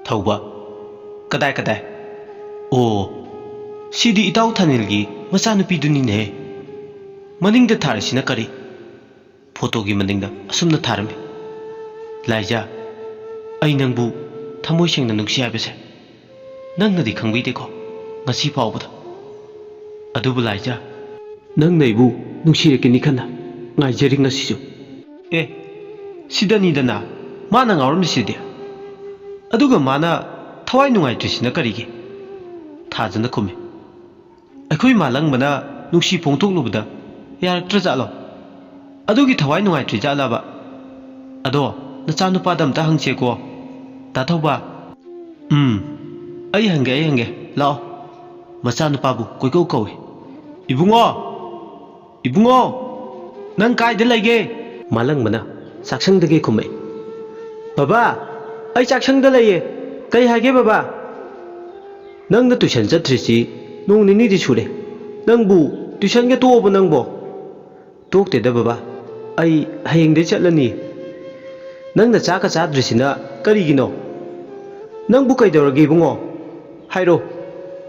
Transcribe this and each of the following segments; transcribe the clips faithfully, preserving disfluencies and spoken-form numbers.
ꯊꯧꯕ, "ꯀꯗꯥꯏ ꯀꯗꯥꯏ? ꯑꯣ, ꯁꯤꯗꯤ ꯏꯇꯥꯎ ꯊꯥꯅꯤꯜꯒꯤ ꯃꯆꯥꯅꯨꯄꯤꯗꯨꯅꯤꯅꯦꯍꯦ꯫ ꯃꯅꯤꯡꯗ ꯊꯥꯔꯤꯁꯤꯅ ꯀꯔꯤ?" ꯐꯣꯇꯣꯒꯤ ꯃꯅꯤꯡꯗ ꯑꯁꯨꯝꯅ ꯊꯥꯔꯝꯃꯤ꯫ "ꯂꯥꯏꯖꯥ, ꯑꯩ ꯅꯪꯕꯨ ꯊꯃꯣꯏ ꯁꯦꯡꯅ ꯅꯨꯡꯁꯤ ꯍꯥꯏꯕꯁꯦ ꯅꯪꯅꯗꯤ ꯈꯪꯕꯤꯗꯦꯀꯣ, ꯉꯁꯤ ꯐꯥꯎꯕꯗ꯫ ꯑꯗꯨꯕꯨ ꯂꯥꯏꯖꯥ, ꯅꯪꯅ ꯑꯩꯕꯨ ꯅꯨꯡꯁꯤꯔꯛꯀꯅꯤ ꯈꯟꯅ ꯉꯥꯏꯖꯔꯤ ꯉꯁꯤꯁꯨ꯫" ꯑꯦ, ꯁꯤꯗꯅꯤꯗꯅ ꯃꯥꯅ ꯉꯥꯎꯔꯝꯃꯤꯁꯤꯗꯤ꯫ ꯑꯗꯨꯒ ꯃꯥꯅ ꯊꯋꯥꯏ ꯅꯨꯡꯉꯥꯏꯇ꯭ꯔꯤꯁꯤꯅ ꯀꯔꯤꯒꯤ? ꯊꯥꯖꯅ ꯈꯨꯝꯃꯤ꯫ "ꯑꯩꯈꯣꯏ ꯃꯥꯂꯪꯕꯅ ꯅꯨꯡꯁꯤ ꯐꯣꯡꯗꯣꯛꯂꯨꯕꯗ ꯌꯥꯔꯛꯇ꯭ꯔꯖꯥꯠꯂꯣ? ꯑꯗꯨꯒꯤ ꯊꯋꯥꯏ ꯅꯨꯡꯉꯥꯏꯇ꯭ꯔꯤꯖꯥꯠꯂꯕ? ꯑꯗꯣ ꯅꯆꯥꯅꯨꯄꯥꯗ ꯑꯝꯇ ꯍꯪꯁꯦꯀꯣ, ꯗꯥ ꯊꯧꯕ꯫" "ꯎꯝ, ꯑꯩ ꯍꯪꯒꯦ, ꯑꯩ ꯍꯪꯒꯦ꯫ ꯂꯥꯛꯑꯣ꯫" ꯃꯆꯥꯅꯨꯄꯥꯕꯨ ꯀꯣꯏꯀꯧ ꯀꯧꯏ꯫ "ꯏꯕꯨꯡꯉꯣ! ꯏꯕꯨꯡꯉꯣ! ꯅꯪ ꯀꯥꯏꯗ ꯂꯩꯒꯦ?" ꯃꯥꯂꯪꯕꯅ ꯆꯥꯛꯁꯪꯗꯒꯤ ꯈꯨꯝꯃꯛꯏ꯫ "ꯕꯕꯥ, ꯑꯩ ꯆꯥꯛꯁꯪꯗ ꯂꯩꯌꯦ꯫ ꯀꯩ ꯍꯥꯏꯒꯦ ꯕꯕꯥ?" "ꯅꯪꯅ ꯇꯨꯏꯁꯟ ꯆꯠꯇ꯭ꯔꯤꯁꯤ ꯅꯣꯡ ꯅꯤꯅꯤꯗꯤ ꯁꯨꯔꯦ꯫ ꯅꯪꯕꯨ ꯇꯨꯏꯁꯟꯒ ꯇꯣꯛꯑꯕꯣ ꯅꯪꯕꯣ?" "ꯇꯣꯛꯇꯦꯗ ꯕꯕꯥ, ꯑꯩ ꯍꯌꯦꯡꯗꯩ ꯆꯠꯂꯅꯤ꯫" "ꯅꯪꯅ ꯆꯥꯛꯀ ꯆꯥꯗ꯭ꯔꯤꯁꯤꯅ ꯀꯔꯤꯒꯤꯅꯣ? ꯅꯪꯕꯨ ꯀꯩꯗꯧꯔꯒꯦ ꯏꯕꯨꯡꯉꯣ? ꯍꯥꯏꯔꯣ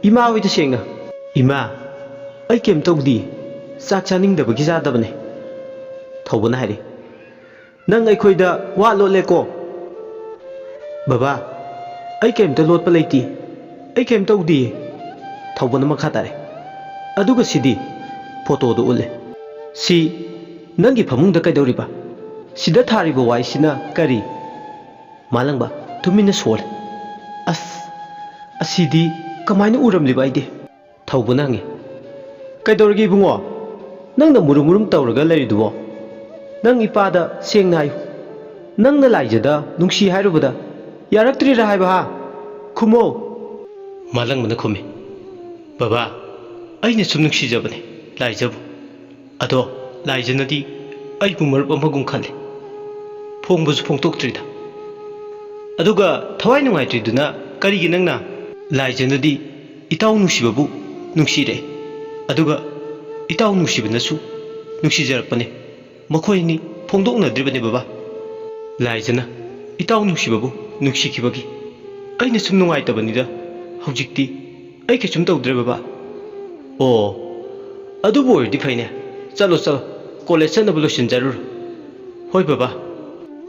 ꯏꯃꯥ ꯍꯣꯏꯗ ꯁꯦꯡꯅ꯫" "ꯏꯃꯥ, ꯑꯩ ꯀꯩꯝ ꯇꯧꯗꯤꯌꯦ, ꯆꯥꯛ ꯆꯥꯅꯤꯡꯗꯕꯒꯤ ꯆꯥꯗꯕꯅꯦ꯫" ꯊꯧꯕꯅ ꯍꯥꯏꯔꯛꯏ꯫ "ꯅꯪ ꯑꯩꯈꯣꯏꯗ ꯋꯥ ꯂꯣꯠꯂꯦꯀꯣ?" "ꯕꯕꯥ, ꯑꯩ ꯀꯩꯝꯇ ꯂꯣꯠꯄ ꯂꯩꯇꯦ, ꯑꯩ ꯀꯩꯝ ꯇꯧꯗꯤꯌꯦ꯫" ꯊꯧꯕꯅ ꯃꯈꯥ ꯇꯥꯔꯦ꯫ "ꯑꯗꯨꯒ ꯁꯤꯗꯤ?" ꯐꯣꯇꯣꯗꯨ ꯎꯠꯂꯦ꯫ "ꯁꯤ ꯅꯪꯒꯤ ꯐꯃꯨꯡꯗ ꯀꯩꯗꯧꯔꯤꯕ? ꯁꯤꯗ ꯊꯥꯔꯤꯕ ꯋꯥꯏꯁꯤꯅ ꯀꯔꯤ?" ꯃꯥꯂꯪꯕ ꯇꯨꯃꯤꯟꯅ ꯁꯣꯜꯂꯦ꯫ "ꯑꯁ, ꯑꯁꯤꯗꯤ ꯀꯃꯥꯏꯅ ꯎꯔꯝꯂꯤꯕ ꯑꯩꯗꯤ?" ꯊꯧꯕꯅ ꯍꯪꯉꯤ꯫ "ꯀꯩꯗꯧꯔꯒꯦ ꯏꯕꯨꯡꯉꯣ? ꯅꯪꯅ ꯃꯨꯔꯨꯝ ꯃꯨꯔꯨꯝ ꯇꯧꯔꯒ ꯂꯩꯔꯤꯗꯨꯕꯣ? ꯅꯪ ꯏꯄꯥꯗ ꯁꯦꯡꯅ ꯍꯥꯏꯌꯨ꯫ ꯅꯪꯅ ꯂꯥꯏꯖꯗ ꯅꯨꯡꯁꯤ ꯍꯥꯏꯔꯨꯕꯗ ꯌꯥꯔꯛꯇ꯭ꯔꯤꯔꯥ ꯍꯥꯏꯕ, ꯍꯥ? ꯈꯨꯝꯃꯣ!" ꯃꯥꯂꯪꯕꯅ ꯈꯨꯝꯃꯤ, "ꯕꯕꯥ, ꯑꯩꯅ ꯁꯨꯝ ꯅꯨꯡꯁꯤꯖꯕꯅꯦ ꯂꯥꯏꯖꯕꯨ꯫ ꯑꯗꯣ ꯂꯥꯏꯖꯅꯗꯤ ꯑꯩꯕꯨ ꯃꯔꯨꯞ ꯑꯃꯒꯨꯝ ꯈꯜꯂꯤ꯫ ꯐꯣꯡꯕꯁꯨ ꯐꯣꯡꯗꯣꯛꯇ꯭ꯔꯤꯗ꯫ ꯑꯗꯨꯒ ꯊꯋꯥꯏ ꯅꯨꯡꯉꯥꯏꯇ꯭ꯔꯤꯗꯨꯅ ꯀꯔꯤꯒꯤ ꯅꯪꯅ?" "ꯂꯥꯏꯖꯅꯗꯤ ꯏꯇꯥꯎ ꯅꯨꯡꯁꯤꯕꯕꯨ ꯅꯨꯡꯁꯤꯔꯛꯏ, ꯑꯗꯨꯒ ꯏꯇꯥꯎ ꯅꯨꯡꯁꯤꯕꯅꯁꯨ ꯅꯨꯡꯁꯤꯖꯔꯛꯄꯅꯤ꯫ ꯃꯈꯣꯏ ꯑꯅꯤ ꯐꯣꯡꯗꯣꯛꯅꯗ꯭ꯔꯤꯕꯅꯤ ꯕꯕꯥ꯫ ꯂꯥꯏꯖꯅ ꯏꯇꯥꯎ ꯅꯨꯡꯁꯤꯕꯕꯨ ꯅꯨꯡꯁꯤꯈꯤꯕꯒꯤ ꯑꯩꯅ ꯁꯨꯝ ꯅꯨꯡꯉꯥꯏꯇꯕꯅꯤꯗ꯫ ꯍꯧꯖꯤꯛꯇꯤ ꯑꯩ ꯀꯩꯁꯨꯝ ꯇꯧꯗ꯭ꯔꯦ ꯕꯕꯥ꯫ ꯑꯣ, ꯑꯗꯨꯕꯨ ꯑꯣꯏꯔꯗꯤ ꯐꯩꯅꯦ꯫ ꯆꯠꯂꯣ, ꯆꯠꯂꯣ, ꯀꯣꯂꯦꯖ ꯆꯠꯅꯕ ꯂꯣꯏꯁꯤꯟꯖꯔꯨꯔꯣ꯫ ꯍꯣꯏ ꯕꯕꯥ꯫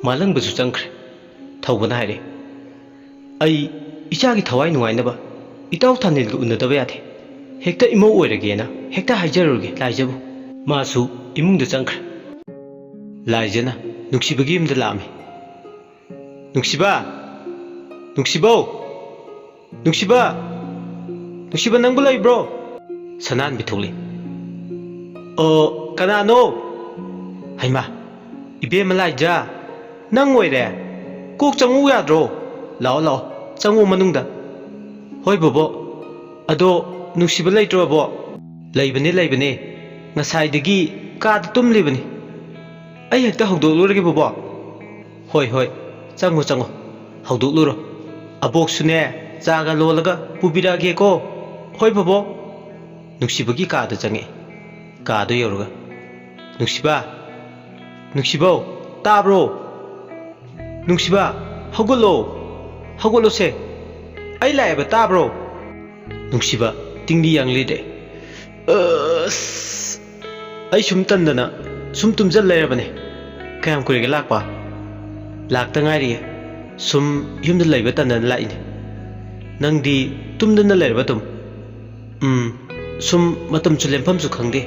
ꯃꯥꯂꯪꯕꯁꯨ ꯆꯪꯈ꯭ꯔꯦ꯫ ꯊꯧꯕꯅ ꯍꯥꯏꯔꯦ, "ꯑꯩ ꯏꯆꯥꯒꯤ ꯊꯋꯥꯏ ꯅꯨꯡꯉꯥꯏꯅꯕ ꯏꯇꯥꯎ ꯊꯥꯅꯤꯜꯒ ꯎꯅꯗꯕ ꯌꯥꯗꯦ꯫ ꯍꯦꯛꯇ ꯏꯃꯧ ꯑꯣꯏꯔꯒꯦꯅ ꯍꯦꯛꯇ ꯍꯥꯏꯖꯔꯨꯔꯒꯦ ꯂꯥꯏꯖꯕꯨ"꯫ ꯃꯥꯁꯨ ꯏꯃꯨꯡꯗ ꯆꯪꯈ꯭ꯔꯦ꯫ ꯂꯥꯏꯖꯅ ꯅꯨꯡꯁꯤꯕꯒꯤ ꯌꯨꯝꯗ ꯂꯥꯛꯑꯝꯃꯤ꯫ "ꯅꯨꯡꯁꯤꯕ! ꯅꯨꯡꯁꯤꯕꯧ! ꯅꯨꯡꯁꯤꯕ! ꯅꯨꯡꯁꯤꯕ, ꯅꯪꯕꯨ ꯂꯩꯕ꯭ꯔꯣ?" ꯁꯅꯥꯍꯟꯕꯤ ꯊꯣꯛꯂꯛꯏ꯫ "ꯑꯣ, ꯀꯅꯥꯅꯣ? ꯍꯩꯃꯥ, ꯏꯕꯦꯝꯃ ꯂꯥꯏꯖ, ꯅꯪ ꯑꯣꯏꯔꯦ? ꯀꯣꯛ ꯆꯪꯉꯨ ꯌꯥꯗ꯭ꯔꯣ? ꯂꯥꯛꯑꯣ, ꯂꯥꯛꯑꯣ, ꯆꯪꯉꯣ ꯃꯅꯨꯡꯗ"꯫ "ꯍꯣꯏ ꯕꯣꯕꯣ꯫ ꯑꯗꯣ ꯅꯨꯡꯁꯤꯕ ꯂꯩꯇ꯭ꯔꯕꯣ?" "ꯂꯩꯕꯅꯦ, ꯂꯩꯕꯅꯦ꯫ ꯉꯁꯥꯏꯗꯒꯤ ꯀꯥꯗ ꯇꯨꯝꯂꯤꯕꯅꯤ꯫ ꯑꯩ ꯍꯦꯛꯇ ꯍꯧꯗꯣꯛꯂꯨꯔꯒꯦ ꯕꯣꯕꯣ"꯫ "ꯍꯣꯏ, ꯍꯣꯏ, ꯆꯪꯉꯣ, ꯆꯪꯉꯣ꯫ ꯍꯧꯗꯣꯛꯂꯨꯔꯣ꯫ ꯑꯕꯣꯛꯁꯨꯅꯦ, ꯆꯥꯒ ꯂꯣꯜꯂꯒ ꯄꯨꯕꯤꯔꯛꯑꯒꯦꯀꯣ"꯫ "ꯍꯣꯏ ꯕꯣꯕꯣ"꯫ ꯅꯨꯡꯁꯤꯕꯒꯤ ꯀꯥꯗ ꯆꯪꯉꯛꯑꯦ꯫ ꯀꯥꯗ ꯌꯧꯔꯒ, "ꯅꯨꯡꯁꯤꯕ! ꯅꯨꯡꯁꯤꯕꯧ! ꯇꯥꯕ꯭ꯔꯣ? ꯅꯨꯡꯁꯤꯕ, ꯍꯧꯒꯠꯂꯣ! ꯍꯧꯒꯠꯂꯣꯁꯦ! ꯑꯩ ꯂꯥꯛꯑꯦꯕ, ꯇꯥꯕ꯭ꯔꯣ?" ꯅꯨꯡꯁꯤꯕ ꯇꯤꯡꯂꯤ ꯌꯥꯡꯂꯤꯗꯦ꯫ "ꯑꯁ! ꯑꯩ ꯁꯨꯝ ꯇꯟꯗꯅ ꯁꯨꯝ ꯇꯨꯝꯖꯜ ꯂꯩꯔꯕꯅꯦ꯫ ꯀꯌꯥꯝ ꯀꯨꯏꯔꯒꯦ ꯂꯥꯛꯄ?" "ꯂꯥꯛꯇ ꯉꯥꯏꯔꯤꯌꯦ꯫ ꯁꯨꯝ ꯌꯨꯝꯗ ꯂꯩꯕ ꯇꯟꯗꯅ ꯂꯥꯛꯏꯅꯦ꯫ ꯅꯪꯗꯤ ꯇꯨꯝꯗꯅ ꯂꯩꯔꯕ ꯑꯗꯨꯝ?" "ꯎꯝ, ꯁꯨꯝ ꯃꯇꯝꯁꯨ ꯂꯦꯟꯐꯝꯁꯨ ꯈꯪꯗꯦ꯫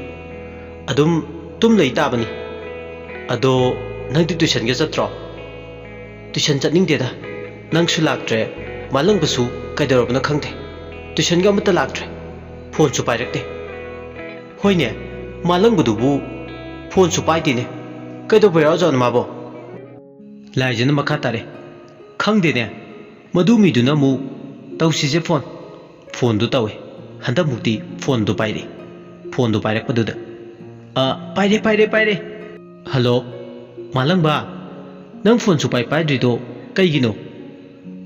ꯑꯗꯨꯝ ꯇꯨꯝ ꯂꯩ ꯇꯥꯕꯅꯤ꯫ ꯑꯗꯣ ꯅꯪꯗꯤ ꯇꯨꯏꯁꯟꯒ ꯆꯠꯇ꯭ꯔꯣ?" "ꯇꯨꯏꯁꯟ ꯆꯠꯅꯤꯡꯗꯦꯗ꯫ ꯅꯪꯁꯨ ꯂꯥꯛꯇ꯭ꯔꯦ, ꯃꯥꯂꯪꯕꯁꯨ ꯀꯩꯗꯧꯔꯕꯅꯣ ꯈꯪꯗꯦ꯫ ꯇꯨꯏꯁꯟꯒ ꯑꯃꯠꯇ ꯂꯥꯛꯇ꯭ꯔꯦ꯫ ꯐꯣꯟꯁꯨ ꯄꯥꯏꯔꯛꯇꯦ"꯫ "ꯍꯣꯏꯅꯦ, ꯃꯥꯂꯪꯕꯗꯨꯕꯨ ꯐꯣꯟꯁꯨ ꯄꯥꯏꯗꯦꯅꯦ꯫ ꯀꯩꯗꯧꯕ ꯌꯥꯎꯔꯖꯥꯠꯅꯣ ꯃꯥꯕꯣ?" ꯂꯥꯏꯖꯅ ꯃꯈꯥ ꯇꯥꯔꯦ꯫ "ꯈꯪꯗꯦꯅꯦ, ꯃꯗꯨ ꯃꯤꯗꯨꯅ ꯑꯃꯨꯛ ꯇꯧꯁꯤꯁꯦ ꯐꯣꯟ"꯫ ꯐꯣꯟꯗꯨ ꯇꯧꯏ꯫ ꯍꯟꯗꯛꯃꯨꯛꯇꯤ ꯐꯣꯟꯗꯨ ꯄꯥꯏꯔꯛꯏ꯫ ꯐꯣꯟꯗꯨ ꯄꯥꯏꯔꯛꯄꯗꯨꯗ, "ꯑ, ꯄꯥꯏꯔꯦ, ꯄꯥꯏꯔꯦ, ꯄꯥꯏꯔꯦ꯫ ꯍꯜꯂꯣ, ꯃꯥꯂꯪꯕ, ꯅꯪ ꯐꯣꯟ ꯁꯨꯄꯥꯏ ꯄꯥꯏꯗ꯭ꯔꯤꯗꯣ ꯀꯩꯒꯤꯅꯣ?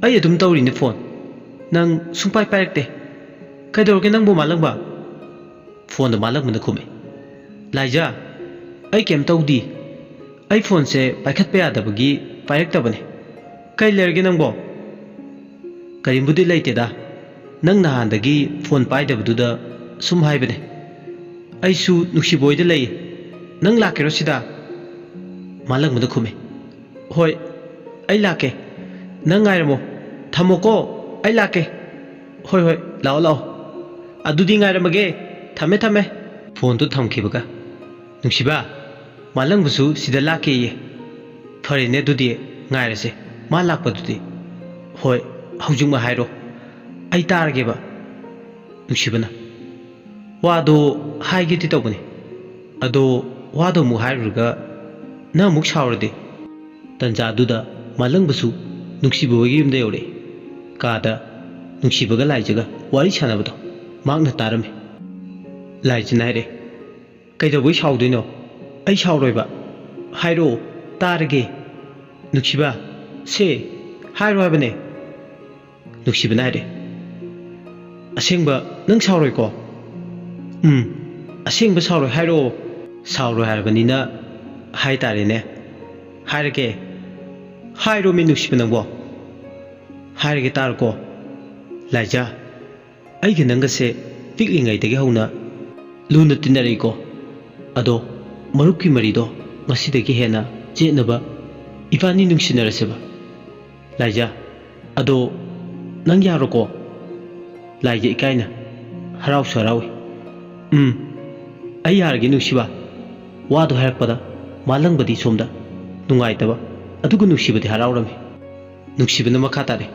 ꯑꯩ ꯑꯗꯨꯝ ꯇꯧꯔꯤꯅꯦ ꯐꯣꯟ, ꯅꯪ ꯁꯨꯡꯄꯥꯏ ꯄꯥꯏꯔꯛꯇꯦ꯫ ꯀꯩꯗꯧꯔꯒꯦ ꯅꯪꯕꯨ, ꯃꯥꯂꯪꯕ?" ꯐꯣꯟꯗ ꯃꯥꯂꯪꯕꯅ ꯈꯨꯝꯃꯤ꯫ "ꯂꯥꯏꯖꯥ, ꯑꯩ ꯀꯩꯝ ꯇꯧꯗꯤ꯫ ꯑꯩ ꯐꯣꯟꯁꯦ ꯄꯥꯏꯈꯠꯄ ꯌꯥꯗꯕꯒꯤ ꯄꯥꯏꯔꯛꯇꯕꯅꯦ꯫ ꯀꯩ ꯂꯩꯔꯒꯦ ꯅꯪꯕꯣ?" "ꯀꯔꯤꯝꯕꯨꯗꯤ ꯂꯩꯇꯦꯗ, ꯅꯪ ꯅꯍꯥꯟꯗꯒꯤ ꯐꯣꯟ ꯄꯥꯏꯗꯕꯗꯨꯗ ꯁꯨꯝ ꯍꯥꯏꯕꯅꯦ꯫ ꯑꯩꯁꯨ ꯅꯨꯡꯁꯤꯕ ꯍꯣꯏꯗ ꯂꯩ, ꯅꯪ ꯂꯥꯛꯀꯦꯔꯣ ꯁꯤꯗ?" ꯃꯥꯂꯪꯕꯅ ꯈꯨꯝꯃꯦ꯫ "ꯍꯣꯏ, ꯑꯩ ꯂꯥꯛꯀꯦ꯫ ꯅꯪ ꯉꯥꯏꯔꯝꯃꯣ꯫ ꯊꯝꯃꯣꯀꯣ, ꯑꯩ ꯂꯥꯛꯀꯦ꯫ ꯍꯣꯏ, ꯍꯣꯏ, ꯂꯥꯛꯑꯣ, ꯂꯥꯛꯑꯣ꯫ ꯑꯗꯨꯗꯤ ꯉꯥꯏꯔꯝꯃꯒꯦ꯫ ꯊꯝꯃꯦ, ꯊꯝꯃꯦ꯫" ꯐꯣꯟꯗꯨ ꯊꯝꯈꯤꯕꯒ, "ꯅꯨꯡꯁꯤꯕ, ꯃꯥꯂꯪꯕꯁꯨ ꯁꯤꯗ ꯂꯥꯛꯀꯦꯌꯦ꯫ ꯐꯔꯦꯅꯦ, ꯑꯗꯨꯗꯤ ꯉꯥꯏꯔꯁꯦ, ꯃꯥ ꯂꯥꯛꯄꯗꯨꯗꯤ꯫ ꯍꯣꯏ, ꯍꯧꯖꯤꯛꯃꯛ ꯍꯥꯏꯔꯣ, ꯑꯩ ꯇꯥꯔꯒꯦꯕ꯫" ꯅꯨꯡꯁꯤꯕꯅ, "ꯋꯥꯗꯣ ꯍꯥꯏꯒꯦꯗꯤ ꯇꯧꯕꯅꯤ, ꯑꯗꯣ ꯋꯥꯗꯣ ꯑꯃꯨꯛ ꯍꯥꯏꯔꯨꯔꯒ ꯅꯪ ꯑꯃꯨꯛ ꯁꯥꯎꯔꯗꯤ?" ꯇꯟꯖꯥꯗꯨꯗ ꯃꯥꯂꯪꯕꯁꯨ ꯅꯨꯡꯁꯤꯕ ꯍꯣꯏꯒꯤ ꯌꯨꯝꯗ ꯌꯧꯔꯛꯏ꯫ ꯀꯥꯗ ꯅꯨꯡꯁꯤꯕꯒ ꯂꯥꯏꯖꯒ ꯋꯥꯔꯤ ꯁꯥꯟꯅꯕꯗꯣ ꯃꯍꯥꯛꯅ ꯇꯥꯔꯝꯃꯤ꯫ ꯂꯥꯏꯖꯅ ꯍꯥꯏꯔꯦ, "ꯀꯩꯗꯧꯕꯩ ꯁꯥꯎꯗꯣꯏꯅꯣ? ꯑꯩ ꯁꯥꯎꯔꯣꯏꯕ꯫ ꯍꯥꯏꯔꯛꯑꯣ, ꯇꯥꯔꯒꯦ꯫" "ꯅꯨꯡꯁꯤꯕ, ꯁꯦ, ꯍꯥꯏꯔꯣ ꯍꯥꯏꯕꯅꯦ꯫" ꯅꯨꯡꯁꯤꯕꯅ ꯍꯥꯏꯔꯦ, "ꯑꯁꯦꯡꯕ ꯅꯪ ꯁꯥꯎꯔꯣꯏꯀꯣ?" "ꯎꯝ, ꯑꯁꯦꯡꯕ ꯁꯥꯎꯔꯣꯏ, ꯍꯥꯏꯔꯛꯑꯣ꯫" "ꯁꯥꯎꯔꯣꯏ ꯍꯥꯏꯔꯕꯅꯤꯅ ꯍꯥꯏ ꯇꯥꯔꯦꯅꯦ꯫ ꯍꯥꯏꯔꯒꯦ꯫" "ꯍꯥꯏꯔꯣꯃꯤ ꯅꯨꯡꯁꯤꯕ ꯅꯪꯕꯣ꯫" "ꯍꯥꯏꯔꯒꯦ ꯇꯥꯔꯣꯀꯣ꯫ ꯂꯥꯏꯖꯥ, ꯑꯩꯒ ꯅꯪꯒꯁꯦ ꯄꯤꯛꯂꯤꯉꯩꯗꯒꯤ ꯍꯧꯅ ꯂꯨꯅ ꯇꯤꯟꯅꯔꯛꯏꯀꯣ꯫ ꯑꯗꯣ ꯃꯔꯨꯞꯀꯤ ꯃꯔꯤꯗꯣ ꯉꯁꯤꯗꯒꯤ ꯍꯦꯟꯅ ꯆꯦꯠꯅꯕ ꯏꯕꯥꯅꯤ ꯅꯨꯡꯁꯤꯅꯔꯁꯦꯕ꯫ ꯂꯥꯏꯖꯥ, ꯑꯗꯣ ꯅꯪ ꯌꯥꯔꯣꯀꯣ?" ꯂꯥꯏꯖꯥ ꯏꯀꯥꯏꯅ ꯍꯔꯥꯎꯁꯨ ꯍꯔꯥꯎꯏ꯫ "ꯎꯝ, ꯑꯩ ꯌꯥꯔꯒꯦ ꯅꯨꯡꯁꯤꯕ꯫" ꯋꯥꯗꯣ ꯍꯥꯏꯔꯛꯄꯗ ꯃꯥꯂꯪꯕꯗꯤ ꯁꯣꯝꯗ ꯅꯨꯡꯉꯥꯏꯇꯕ, ꯑꯗꯨꯒ ꯅꯨꯡꯁꯤꯕꯗꯤ ꯍꯔꯥꯎꯔꯝꯃꯤ꯫ ꯅꯨꯡꯁꯤꯕꯅ ꯃꯈꯥ ꯇꯥꯔꯦ,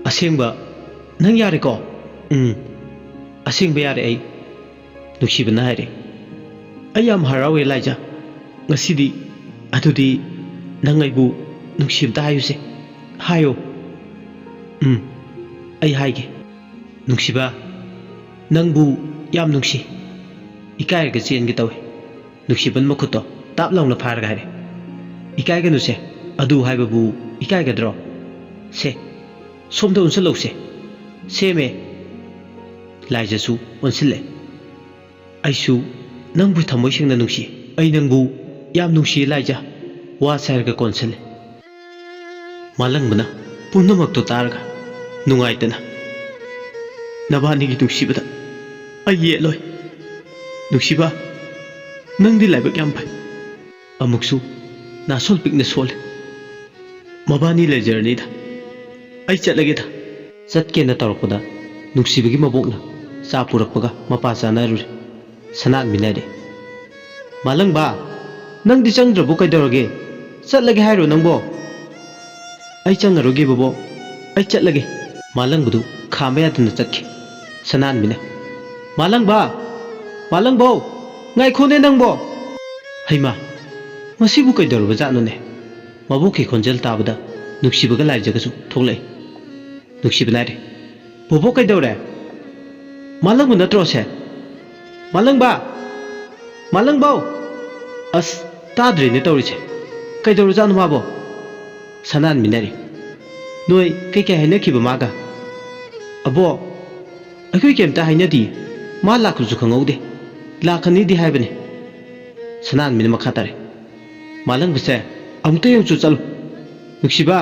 "ꯑꯁꯦꯡꯕ ꯅꯪ ꯌꯥꯔꯦꯀꯣ?" "ꯎꯝ, ꯑꯁꯦꯡꯕ ꯌꯥꯔꯦ ꯑꯩ꯫" ꯅꯨꯡꯁꯤꯕꯅ ꯍꯥꯏꯔꯦ, "ꯑꯩ ꯌꯥꯝ ꯍꯔꯥꯎꯋꯦ ꯂꯥꯏꯖꯥ꯫ ꯉꯁꯤꯗꯤ, ꯑꯗꯨꯗꯤ ꯅꯪ ꯑꯩꯕꯨ ꯅꯨꯡꯁꯤ ꯑꯝꯇ ꯍꯥꯏꯌꯨꯁꯦ꯫ ꯍꯥꯏꯌꯣ꯫" "ꯎꯝ, ꯑꯩ ꯍꯥꯏꯒꯦ꯫" "ꯅꯨꯡꯁꯤꯕ, ꯅꯪꯕꯨ ꯌꯥꯝ ꯅꯨꯡꯁꯤ꯫" ꯏꯀꯥꯏꯔꯒ ꯆꯦꯟꯒꯦ ꯇꯧꯏ꯫ ꯅꯨꯡꯁꯤꯕꯅ ꯃꯈꯨꯠꯇꯣ ꯇꯥꯞ ꯂꯥꯎꯅ ꯐꯥꯔꯒ ꯍꯥꯏꯔꯦ, "ꯏꯀꯥꯏꯒꯅꯨꯁꯦ, ꯑꯗꯨ ꯍꯥꯏꯕꯕꯨ ꯏꯀꯥꯏꯒꯗ꯭ꯔꯣ? ꯁꯦ, ꯁꯣꯝꯗ ꯑꯣꯟꯁꯤꯜꯂꯧꯁꯦ꯫" "ꯁꯦꯃꯦ꯫" ꯂꯥꯏꯖꯁꯨ ꯑꯣꯟꯁꯤꯜꯂꯦ꯫ "ꯑꯩꯁꯨ ꯅꯪꯕꯨ ꯊꯃꯣꯏ ꯁꯦꯡꯅ ꯅꯨꯡꯁꯤ꯫ ꯑꯩ ꯅꯪꯕꯨ ꯌꯥꯝ ꯅꯨꯡꯁꯤꯌꯦ ꯂꯥꯏꯖꯥ꯫" ꯋꯥꯁꯦ ꯍꯥꯏꯔꯒ ꯀꯣꯟꯁꯤꯜꯂꯦ꯫ ꯃꯥꯂꯪꯕꯅ ꯄꯨꯝꯅꯃꯛꯇꯣ ꯇꯥꯔꯒ, ꯅꯨꯡꯉꯥꯏꯇꯅ ꯅꯕꯥꯅꯤꯒꯤ ꯅꯨꯡꯁꯤꯕꯗ ꯑꯩ ꯌꯦꯠꯂꯣꯏ꯫ ꯅꯨꯡꯁꯤꯕ, ꯅꯪꯗꯤ ꯂꯥꯏꯕꯛ ꯌꯥꯝ ꯐꯩ꯫ ꯑꯃꯨꯛꯁꯨ ꯅꯥꯁꯣꯜ ꯄꯤꯛꯅ ꯁꯣꯜꯂꯦ꯫ ꯃꯕꯥꯅꯤ ꯂꯩꯖꯔꯅꯤꯗ꯫ ꯑꯩ ꯆꯠꯂꯒꯦꯗ꯫ ꯆꯠꯀꯦꯅ ꯇꯧꯔꯛꯄꯗ ꯅꯨꯡꯁꯤꯕꯒꯤ ꯃꯕꯣꯛꯅ ꯆꯥ ꯄꯨꯔꯛꯄꯒ ꯃꯄꯥ ꯆꯥꯅꯔꯨꯔꯦ꯫ ꯁꯅꯥꯟ ꯃꯤꯅꯔꯦ꯫ "ꯃꯥꯂꯪꯕ, ꯅꯪꯗꯤ ꯆꯪꯗ꯭ꯔꯕꯣ? ꯀꯩꯗꯧꯔꯒꯦ? ꯆꯠꯂꯒꯦ ꯍꯥꯏꯔꯣ ꯅꯪꯕꯣ?" "ꯑꯩ ꯆꯪꯉꯔꯣꯏꯒꯦ ꯕꯣꯕꯣꯛ, ꯑꯩ ꯆꯠꯂꯒꯦ꯫" ꯃꯥꯂꯪꯕꯗꯨ ꯈꯥꯝꯕ ꯌꯥꯗꯅ ꯆꯠꯈꯤ꯫ ꯁꯅꯥꯟꯕꯤꯅ, "ꯃꯥꯂꯪꯕ! ꯃꯥꯂꯪꯕꯧ! ꯉꯥꯏꯈꯣꯅꯦ ꯅꯪꯕꯣ!" ꯍꯩꯃꯥ, ꯃꯁꯤꯕꯨ ꯀꯩꯗꯧꯔꯕꯖꯥꯠꯅꯣꯅꯦ? ꯃꯕꯣꯛꯀꯤ ꯈꯣꯟꯖꯦꯜ ꯇꯥꯕꯗ ꯅꯨꯡꯁꯤꯕꯒ ꯂꯥꯏꯖꯒꯁꯨ ꯊꯣꯛꯂꯛꯏ꯫ ꯅꯨꯡꯁꯤꯕꯅ ꯍꯥꯏꯔꯦ, "ꯕꯣꯕꯣꯛ ꯀꯩꯗꯧꯔꯦ? ꯃꯥꯂꯪꯕ ꯅꯠꯇ꯭ꯔꯣ ꯁꯦ? ꯃꯥꯂꯪꯕ! ꯃꯥꯂꯪꯕꯧ!" ꯑꯁ, ꯇꯥꯗ꯭ꯔꯦꯅꯦ ꯇꯧꯔꯤꯁꯦ꯫ ꯀꯩꯗꯧꯔꯖꯥꯠꯅꯣ ꯃꯥꯕꯣ? ꯁꯅꯥꯟ ꯃꯤꯅꯔꯤ, "ꯅꯣꯏ ꯀꯩꯀꯩ ꯍꯥꯏꯅꯈꯤꯕ ꯃꯥꯒ?" "ꯑꯕꯣ, ꯑꯩꯈꯣꯏ ꯀꯩꯝꯇ ꯍꯥꯏꯅꯗꯤꯌꯦ꯫ ꯃꯥ ꯂꯥꯛꯄꯁꯨ ꯈꯪꯍꯧꯗꯦ꯫ ꯂꯥꯛꯀꯅꯤꯗꯤ ꯍꯥꯏꯕꯅꯦ꯫" ꯁꯅꯥꯟꯕꯤꯅ ꯃꯈꯥ ꯇꯥꯔꯦ, "ꯃꯥꯂꯪꯕꯁꯦ, ꯑꯃꯨꯛꯇ ꯌꯦꯡꯉꯨꯆꯣ ꯆꯠꯂꯨ꯫ ꯅꯨꯡꯁꯤꯕ,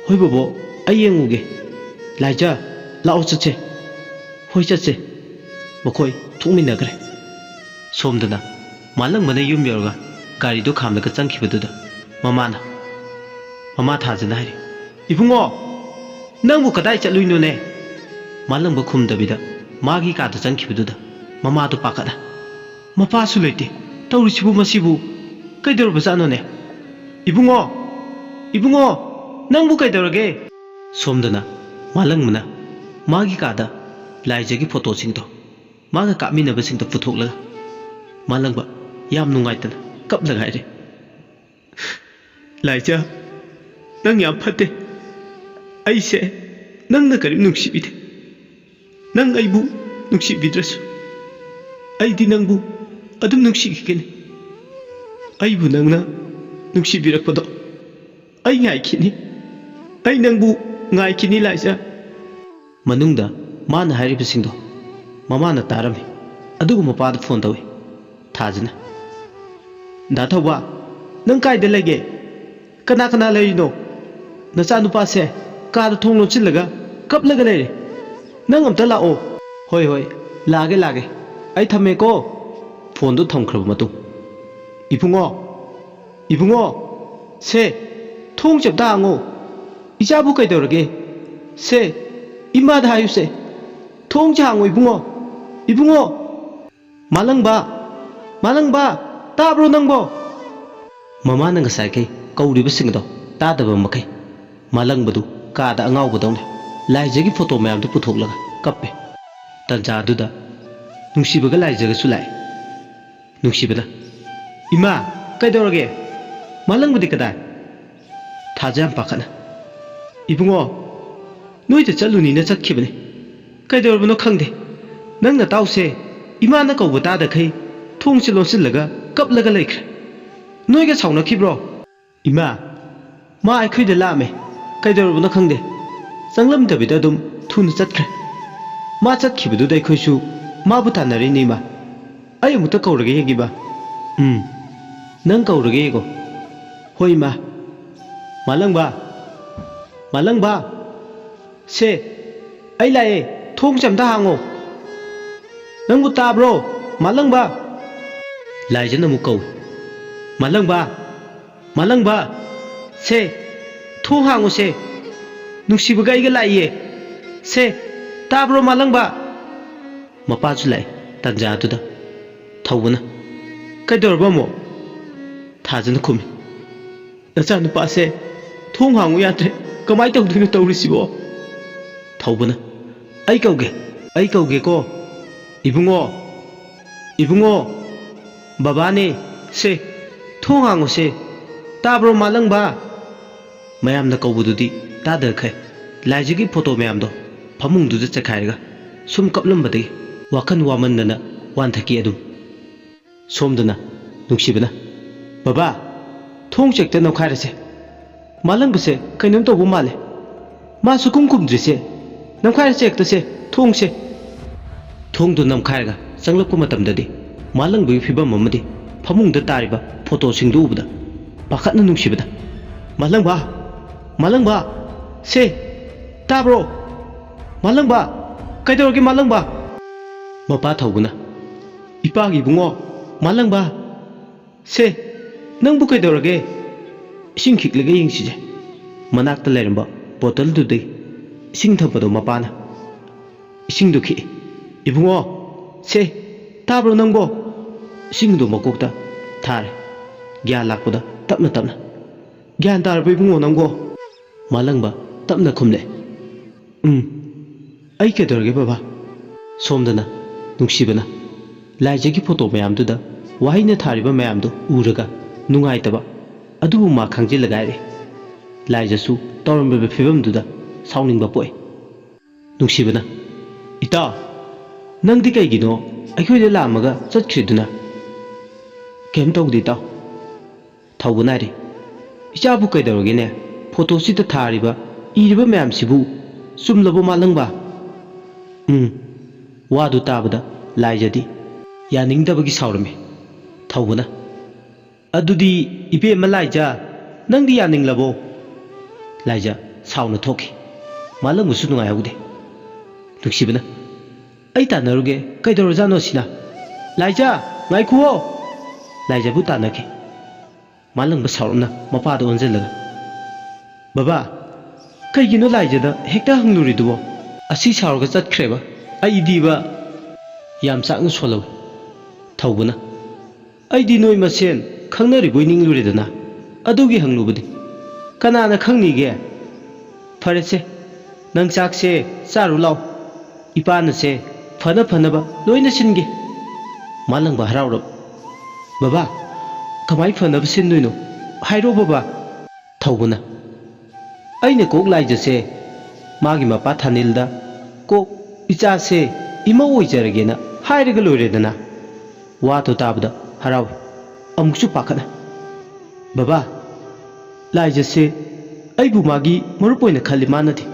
ꯍꯣꯏ ꯕꯣꯕꯣ, ꯑꯩ ꯌꯦꯡꯉꯨꯒꯦ꯫ ꯂꯥꯏꯖ, ꯂꯥꯛꯑꯣ ꯆꯠꯁꯦ꯫" "ꯍꯣꯏ ꯆꯠꯁꯦ꯫" ꯃꯈꯣꯏ ꯊꯣꯛꯃꯤꯟꯅꯈ꯭ꯔꯦ꯫ ꯁꯣꯝꯗꯅ ꯃꯥꯂꯪꯕꯅ ꯌꯨꯝ ꯌꯧꯔꯒ ꯒꯥꯔꯤꯗꯨ ꯈꯥꯝꯂꯒ ꯆꯪꯈꯤꯕꯗꯨꯗ ꯃꯃꯥꯅ, ꯃꯃꯥ ꯊꯥꯖꯅ ꯍꯥꯏꯔꯤ, "ꯏꯕꯨꯡꯉꯣ, ꯅꯪꯕꯨ ꯀꯗꯥꯏ ꯆꯠꯂꯨꯏꯅꯣꯅꯦ?" ꯃꯥꯂꯪꯕ ꯈꯨꯝꯗꯕꯤꯗ ꯃꯥꯒꯤ ꯀꯥꯗ ꯆꯪꯈꯤꯕꯗꯨꯗ ꯃꯃꯥꯗꯨ ꯄꯥꯈꯠꯂꯦ꯫ "ꯃꯄꯥꯁꯨ ꯂꯩꯇꯦ, ꯇꯧꯔꯤꯁꯤꯕꯨ ꯃꯁꯤꯕꯨ? ꯀꯩꯗꯧꯔꯕꯖꯥꯠꯅꯣꯅꯦ? ꯏꯕꯨꯡꯉꯣ, ꯏꯕꯨꯡꯉꯣ, ꯅꯪꯕꯨ ꯀꯩꯗꯧꯔꯒꯦ?" ꯁꯣꯝꯗꯅ ꯃꯥꯂꯪꯕꯅ ꯃꯥꯒꯤ ꯀꯥꯗ ꯂꯥꯏꯖꯒꯤ ꯐꯣꯇꯣꯁꯤꯡꯗꯣ, ꯃꯥꯒ ꯀꯥꯞꯃꯤꯟꯅꯕꯁꯤꯡꯗꯣ ꯄꯨꯊꯣꯛꯂꯒ ꯃꯥꯂꯪꯕ ꯌꯥꯝ ꯅꯨꯡꯉꯥꯏꯇꯅ ꯀꯞꯂꯒ ꯍꯥꯏꯔꯦ, "ꯂꯥꯏꯖ, ꯅꯪ ꯌꯥꯝ ꯐꯠꯇꯦ꯫ ꯑꯩꯁꯦ ꯅꯪꯅ ꯀꯔꯤꯝ ꯅꯨꯡꯁꯤꯕꯤꯗꯦ꯫ ꯅꯪ ꯑꯩꯕꯨ ꯅꯨꯡꯁꯤꯕꯤꯗ꯭ꯔꯁꯨ ꯑꯩꯗꯤ ꯅꯪꯕꯨ ꯑꯗꯨꯝ ꯅꯨꯡꯁꯤꯈꯤꯒꯅꯤ꯫ ꯑꯩꯕꯨ ꯅꯪꯅ ꯅꯨꯡꯁꯤꯕꯤꯔꯛꯄꯗꯣ ꯑꯩ ꯉꯥꯏꯈꯤꯅꯤ꯫ ꯑꯩ ꯅꯪꯕꯨ ꯉꯥꯏꯈꯤꯅꯤ, ꯂꯥꯏꯖ꯫" ꯃꯅꯨꯡꯗ ꯃꯥꯅ ꯍꯥꯏꯔꯤꯕꯁꯤꯡꯗꯣ ꯃꯃꯥꯅ ꯇꯥꯔꯝꯃꯤ꯫ ꯑꯗꯨꯒ ꯃꯄꯥꯗ ꯐꯣꯟ ꯇꯧꯏ꯫ ꯊꯥꯖꯅ, "ꯗꯥ ꯊꯧꯕ, ꯅꯪ ꯀꯥꯏꯗ ꯂꯩꯒꯦ? ꯀꯅꯥ ꯀꯅꯥ ꯂꯩꯔꯤꯅꯣ? ꯅꯆꯥꯅꯨꯄꯥꯁꯦ ꯀꯥꯗ ꯊꯣꯡ ꯂꯣꯟꯁꯤꯜꯂꯒ ꯀꯞꯂꯒ ꯂꯩꯔꯦ꯫ ꯅꯪ ꯑꯝꯇ ꯂꯥꯛꯑꯣ꯫ ꯍꯣꯏ, ꯍꯣꯏ, ꯂꯥꯛꯑꯒꯦ, ꯂꯥꯛꯑꯒꯦ꯫ ꯑꯩ ꯊꯝꯃꯦꯀꯣ꯫ ꯐꯣꯟꯗꯣ ꯊꯝꯈ꯭ꯔꯕ ꯃꯇꯨꯡ, "ꯏꯕꯨꯡꯉꯣ, ꯏꯕꯨꯡꯉꯣ, ꯁꯦ, ꯊꯣꯡꯁꯦ ꯑꯝꯇ ꯍꯥꯡꯉꯣ꯫ ꯏꯆꯥꯕꯨ ꯀꯩꯗꯧꯔꯒꯦ? ꯁꯦ, ꯏꯃꯥꯗ ꯍꯥꯏꯌꯨꯁꯦ꯫ ꯊꯣꯡꯁꯦ ꯍꯥꯡꯉꯣ ꯏꯕꯨꯡꯉꯣ, ꯏꯕꯨꯡꯉꯣ꯫ ꯃꯥꯂꯪꯕ, ꯃꯥꯂꯪꯕ, ꯇꯥꯕ꯭ꯔꯣ ꯅꯪꯕꯣ?" ꯃꯃꯥꯅ ꯉꯁꯥꯏꯈꯩ ꯀꯧꯔꯤꯕꯁꯤꯡ ꯑꯗꯣ ꯇꯥꯗꯕ ꯃꯈꯩ ꯃꯥꯂꯪꯕꯗꯨ ꯀꯥꯗ ꯑꯉꯥꯎꯕꯗꯧꯅ ꯂꯥꯏꯖꯒꯤ ꯐꯣꯇꯣ ꯃꯌꯥꯝꯗꯨ ꯄꯨꯊꯣꯛꯂꯒ ꯀꯞꯄꯦ꯫ ꯇꯟꯖꯥ ꯑꯗꯨꯗ ꯅꯨꯡꯁꯤꯕꯒ ꯂꯥꯏꯖꯒꯁꯨ ꯂꯥꯛꯑꯦ꯫ ꯅꯨꯡꯁꯤꯕꯅ, "ꯏꯃꯥ, ꯀꯩꯗꯧꯔꯒꯦ? ꯃꯥꯂꯪꯕꯗꯤ ꯀꯗꯥꯏ?" ꯊꯥꯖ ꯌꯥꯝ ꯄꯥꯈꯠꯅ, "ꯏꯕꯨꯡꯉꯣ, ꯅꯣꯏꯗ ꯆꯠꯂꯨꯅꯤꯅ ꯆꯠꯈꯤꯕꯅꯤ꯫ ꯀꯩꯗꯧꯔꯕꯅꯣ ꯈꯪꯗꯦ꯫ ꯅꯪ ꯅꯇꯥꯎꯁꯦ ꯏꯃꯥꯅ ꯀꯧꯕ ꯇꯥꯗꯈꯩ ꯊꯣꯡꯁꯦ ꯂꯣꯟꯁꯤꯜꯂꯒ ꯀꯞꯂꯒ ꯂꯩꯈ꯭ꯔꯦ꯫ ꯅꯣꯏꯒ ꯁꯥꯎꯅꯈꯤꯕ꯭ꯔꯣ?" "ꯏꯃꯥ, ꯃꯥ ꯑꯩꯈꯣꯏꯗ ꯂꯥꯛꯑꯝꯃꯦ꯫ ꯀꯩꯗꯧꯔꯕꯅꯣ ꯈꯪꯗꯦ꯫ ꯆꯪꯂꯝꯗꯕꯤꯗ ꯑꯗꯨꯝ ꯊꯨꯅ ꯆꯠꯈ꯭ꯔꯦ꯫ ꯃꯥ ꯆꯠꯈꯤꯕꯗꯨꯗ ꯑꯩꯈꯣꯏꯁꯨ ꯃꯥꯕꯨ ꯇꯥꯟꯅꯔꯤꯅꯦ, ꯏꯃꯥ꯫ ꯑꯩ ꯑꯃꯨꯛꯇ ꯀꯧꯔꯒ ꯌꯦꯡꯒꯦ, ꯏꯃꯥ꯫" "ꯎꯝ, ꯅꯪ ꯀꯧꯔꯒ ꯌꯦꯡꯉꯣ꯫" "ꯍꯣꯏ, ꯏꯃꯥ꯫" "ꯃꯥꯂꯪꯕ, ꯃꯥꯂꯪꯕ, ꯁꯦ, ꯑꯩ ꯂꯥꯛꯑꯦ, ꯊꯣꯡꯁꯦ ꯑꯝꯇ ꯍꯥꯡꯉꯣ꯫ ꯅꯪꯕꯨ ꯇꯥꯕ꯭ꯔꯣ, ꯃꯥꯂꯪꯕ?" ꯂꯥꯏꯖꯅ ꯑꯃꯨꯛ ꯀꯧꯏ, "ꯃꯥꯂꯪꯕ, ꯃꯥꯂꯪꯕ, ꯁꯦ, ꯊꯣꯡ ꯍꯥꯡꯉꯨꯁꯦ꯫ ꯅꯨꯡꯁꯤꯕꯒ ꯑꯩꯒ ꯂꯥꯛꯏꯌꯦ꯫ ꯁꯦ, ꯇꯥꯕ꯭ꯔꯣ, ꯃꯥꯂꯪꯕ?" ꯃꯄꯥꯁꯨ ꯂꯥꯛꯑꯦ ꯇꯟꯖꯥꯗꯨꯗ꯫ ꯊꯧꯕꯅ, "ꯀꯩꯗꯧꯔꯕ ꯑꯃꯨꯛ?" ꯊꯥꯖꯅ ꯈꯨꯝꯃꯤ, "ꯅꯆꯥꯅꯨꯄꯥꯁꯦ ꯊꯣꯡ ꯍꯥꯡꯉꯨ ꯌꯥꯗ꯭ꯔꯦ꯫ ꯀꯃꯥꯏꯅ ꯇꯧꯗꯣꯏꯅꯣ ꯇꯧꯔꯤꯁꯤꯕꯣ?" ꯊꯧꯕꯅ, "ꯑꯩ ꯀꯧꯒꯦ, ꯑꯩ ꯀꯧꯒꯦꯀꯣ꯫ ꯏꯕꯨꯡꯉꯣ, ꯏꯕꯨꯡꯉꯣ, ꯕꯕꯥꯅꯦ, ꯁꯦ, ꯊꯣꯡ ꯍꯥꯡꯉꯨꯁꯦ꯫ ꯇꯥꯕ꯭ꯔꯣ, ꯃꯥꯂꯪꯕ?" ꯃꯌꯥꯝꯅ ꯀꯧꯕꯗꯨꯗꯤ ꯇꯥꯗꯈ꯭ꯔꯦ꯫ ꯂꯥꯏꯖꯒꯤ ꯐꯣꯇꯣ ꯃꯌꯥꯝꯗꯣ ꯐꯃꯨꯡꯗꯨꯗ ꯆꯥꯏꯈꯥꯏꯔꯒ ꯁꯨꯝ ꯀꯞꯂꯝꯕꯗꯒꯤ ꯋꯥꯈꯜ ꯋꯥꯃꯟꯗꯅ ꯋꯥꯟꯊꯈꯤ ꯑꯗꯨꯝ꯫ ꯁꯣꯝꯗꯅ ꯅꯨꯡꯁꯤꯕꯅ, "ꯕꯕꯥ, ꯊꯣꯡꯁꯦ ꯍꯦꯛꯇ ꯅꯝꯈꯥꯏꯔꯁꯦ꯫ ꯃꯥꯂꯪꯕꯁꯦ ꯀꯩꯅꯣꯝ ꯇꯧꯕ ꯃꯥꯜꯂꯦ꯫ ꯃꯥ ꯁꯨꯛꯈꯨꯝ ꯈꯨꯝꯗ꯭ꯔꯤꯁꯦ꯫ ꯅꯝꯈꯥꯏꯔꯁꯦ ꯍꯦꯛꯇ ꯁꯦ, ꯊꯣꯡꯁꯦ꯫" ꯊꯣꯡꯗꯨ ꯅꯝꯈꯥꯏꯔꯒ ꯆꯪꯂꯛꯄ ꯃꯇꯝꯗꯗꯤ ꯃꯥꯂꯪꯕꯒꯤ ꯐꯤꯕꯝ ꯑꯃꯗꯤ ꯐꯃꯨꯡꯗ ꯇꯥꯔꯤꯕ ꯐꯣꯇꯣꯁꯤꯡꯗꯨ ꯎꯕꯗ ꯄꯥꯈꯠꯅ ꯅꯨꯡꯁꯤꯕꯗ, "ꯃꯥꯂꯪꯕ! ꯃꯥꯂꯪꯕ! ꯁꯦ, ꯇꯥꯕ꯭ꯔꯣ? ꯃꯥꯂꯪꯕ, ꯀꯩꯗꯧꯔꯒꯦ ꯃꯥꯂꯪꯕ? ꯃꯄꯥ ꯊꯧꯕꯅ, "ꯏꯄꯥꯒꯤ ꯏꯕꯨꯡꯉꯣ, ꯃꯥꯂꯪꯕ, ꯁꯦ, ꯅꯪꯕꯨ ꯀꯩꯗꯧꯔꯒꯦ? ꯏꯁꯤꯡ ꯈꯤꯛꯂꯒ ꯌꯦꯡꯁꯤꯁꯦ꯫" ꯃꯅꯥꯛꯇ ꯂꯩꯔꯝꯕ ꯕꯣꯇꯜꯗꯨꯗꯒꯤ ꯏꯁꯤꯡ ꯊꯛꯄꯗꯣ ꯃꯄꯥꯅ ꯏꯁꯤꯡꯗꯣ ꯈꯤꯛꯏ꯫ "ꯏꯕꯨꯡꯉꯣ, ꯁꯦ, ꯇꯥꯕ꯭ꯔꯣ ꯅꯪꯕꯣ?" ꯏꯁꯤꯡꯗꯣ ꯃꯀꯣꯛꯇ ꯊꯥꯔꯦ꯫ ꯒ꯭ꯌꯥꯟ ꯂꯥꯛꯄꯗ ꯇꯞꯅ ꯇꯞꯅ, "ꯒ꯭ꯌꯥꯟ ꯇꯥꯔꯕ ꯏꯕꯨꯡꯉꯣ ꯅꯪꯕꯣ?" ꯃꯥꯂꯪꯕ ꯇꯞꯅ ꯈꯨꯝꯂꯦ, "ꯎꯝ, ꯑꯩ ꯀꯩꯗꯧꯔꯒꯦ ꯕꯕꯥ?" ꯁꯣꯝꯗꯅ ꯅꯨꯡꯁꯤꯕꯅ ꯂꯥꯏꯖꯒꯤ ꯐꯣꯇꯣ ꯃꯌꯥꯝꯗꯨꯗ ꯋꯥꯍꯩꯅ ꯊꯥꯔꯤꯕ ꯃꯌꯥꯝꯗꯨ ꯎꯔꯒ ꯅꯨꯡꯉꯥꯏꯇꯕ ꯑꯗꯨꯕꯨ ꯃꯥ ꯈꯪꯖꯤꯜꯂꯒ ꯍꯥꯏꯔꯦ꯫ ꯂꯥꯏꯖꯁꯨ ꯇꯧꯔꯝꯂꯤꯕ ꯐꯤꯕꯝꯗꯨꯗ ꯁꯥꯎꯅꯤꯡꯕ ꯄꯣꯛꯏ꯫ ꯅꯨꯡꯁꯤꯕꯅ, "ꯏꯇꯥꯎ, ꯅꯪꯗꯤ ꯀꯩꯒꯤꯅꯣ ꯑꯩꯈꯣꯏꯗ ꯂꯥꯛꯑꯝꯃꯒ ꯆꯠꯈ꯭ꯔꯤꯗꯨꯅ?" "ꯀꯩꯝ ꯇꯧꯗꯦ ꯏꯇꯥꯎ꯫" ꯊꯧꯕ ꯅꯥꯏꯔꯤ꯫ "ꯏꯆꯥꯕꯨ ꯀꯩꯗꯧꯔꯒꯦꯅꯦ? ꯐꯣꯇꯣꯁꯤꯗ ꯊꯥꯔꯤꯕ, ꯏꯔꯤꯕ ꯃꯌꯥꯝꯁꯤꯕꯨ ꯆꯨꯝꯂꯕꯣ ꯃꯥꯂꯪꯕ?" ꯎꯝ꯫ ꯋꯥꯗꯨ ꯇꯥꯕꯗ ꯂꯥꯏꯖꯗꯤ ꯌꯥꯅꯤꯡꯗꯕꯒꯤ ꯁꯥꯎꯔꯝꯃꯤ꯫ ꯊꯧꯕꯅ, "ꯑꯗꯨꯗꯤ ꯏꯕꯦꯝꯃ ꯂꯥꯏꯖ, ꯅꯪꯗꯤ ꯌꯥꯅꯤꯡꯂꯕꯣ?" ꯂꯥꯏꯖ ꯁꯥꯎꯅ ꯊꯣꯛꯈꯤ꯫ ꯃꯥꯂꯪꯕꯁꯨ ꯅꯨꯡꯉꯥꯏꯍꯧꯗꯦ꯫ ꯅꯨꯡꯁꯤꯕꯅ, "ꯑꯩ ꯇꯥꯟꯅꯔꯨꯒꯦ, ꯀꯩꯗꯧꯔꯖꯥꯠꯅꯣ ꯁꯤꯅ?" "ꯂꯥꯏꯖ, ꯉꯥꯏꯈꯨꯋꯣ!" ꯂꯥꯏꯖꯕꯨ ꯇꯥꯟꯅꯈꯤ꯫ ꯃꯥꯂꯪꯕ ꯁꯥꯎꯔꯞꯅ ꯃꯄꯥꯗ ꯑꯣꯟꯁꯤꯜꯂꯒ, "ꯕꯕꯥ, ꯀꯩꯒꯤꯅꯣ ꯂꯥꯏꯖꯗ ꯍꯦꯛꯇ ꯍꯪꯂꯨꯔꯤꯗꯨꯕꯣ? ꯑꯁꯤ ꯁꯥꯎꯔꯒ ꯆꯠꯈ꯭ꯔꯦꯕ꯫ ꯑꯩꯗꯤꯕ꯫" ꯌꯥꯝ ꯆꯥꯛꯅ ꯁꯣꯜꯍꯧꯏ꯫ ꯊꯧꯕꯅ, "ꯑꯩꯗꯤ ꯅꯣꯏ ꯃꯁꯦꯟ ꯈꯪꯅꯔꯤꯕꯣꯏ ꯅꯤꯡꯂꯨꯔꯦꯗꯅ, ꯑꯗꯨꯒꯤ ꯍꯪꯂꯨꯕꯅꯤ꯫ ꯀꯅꯥꯅ ꯈꯪꯅꯤꯒꯦ? ꯐꯔꯦꯁꯦ, ꯅꯪ ꯆꯥꯛꯁꯦ ꯆꯥꯔꯨ ꯂꯥꯎ꯫ ꯏꯄꯥꯅꯁꯦ ꯐꯅ ꯐꯅꯕ ꯂꯣꯏꯅ ꯁꯤꯟꯒꯦ꯫" ꯃꯥꯂꯪꯕ ꯍꯔꯥꯎꯔꯕ, "ꯕꯕꯥ, ꯀꯃꯥꯏ ꯐꯅꯕ ꯁꯤꯟꯗꯣꯏꯅꯣ? ꯍꯥꯏꯔꯣ ꯕꯕꯥ꯫" ꯊꯧꯕꯅ, "ꯑꯩꯅ ꯀꯣꯛ ꯂꯥꯏꯖꯁꯦ ꯃꯥꯒꯤ ꯃꯄꯥ ꯊꯥꯅꯤꯜꯗ ꯀꯣꯛ ꯏꯆꯥꯁꯦ ꯏꯃꯧ ꯑꯣꯏꯖꯔꯒꯦꯅ ꯍꯥꯏꯔꯒ ꯂꯣꯏꯔꯦꯗꯅ꯫" ꯋꯥꯗꯣ ꯇꯥꯕꯗ ꯍꯔꯥꯎꯏ꯫ ꯑꯃꯨꯛꯁꯨ ꯄꯥꯈꯠꯅ, "ꯕꯕꯥ, ꯂꯥꯏꯖꯁꯦ ꯑꯩꯕꯨ ꯃꯥꯒꯤ ꯃꯔꯨꯞ ꯑꯣꯏꯅ ꯈꯜꯂꯤ ꯃꯥꯅꯗꯤ꯫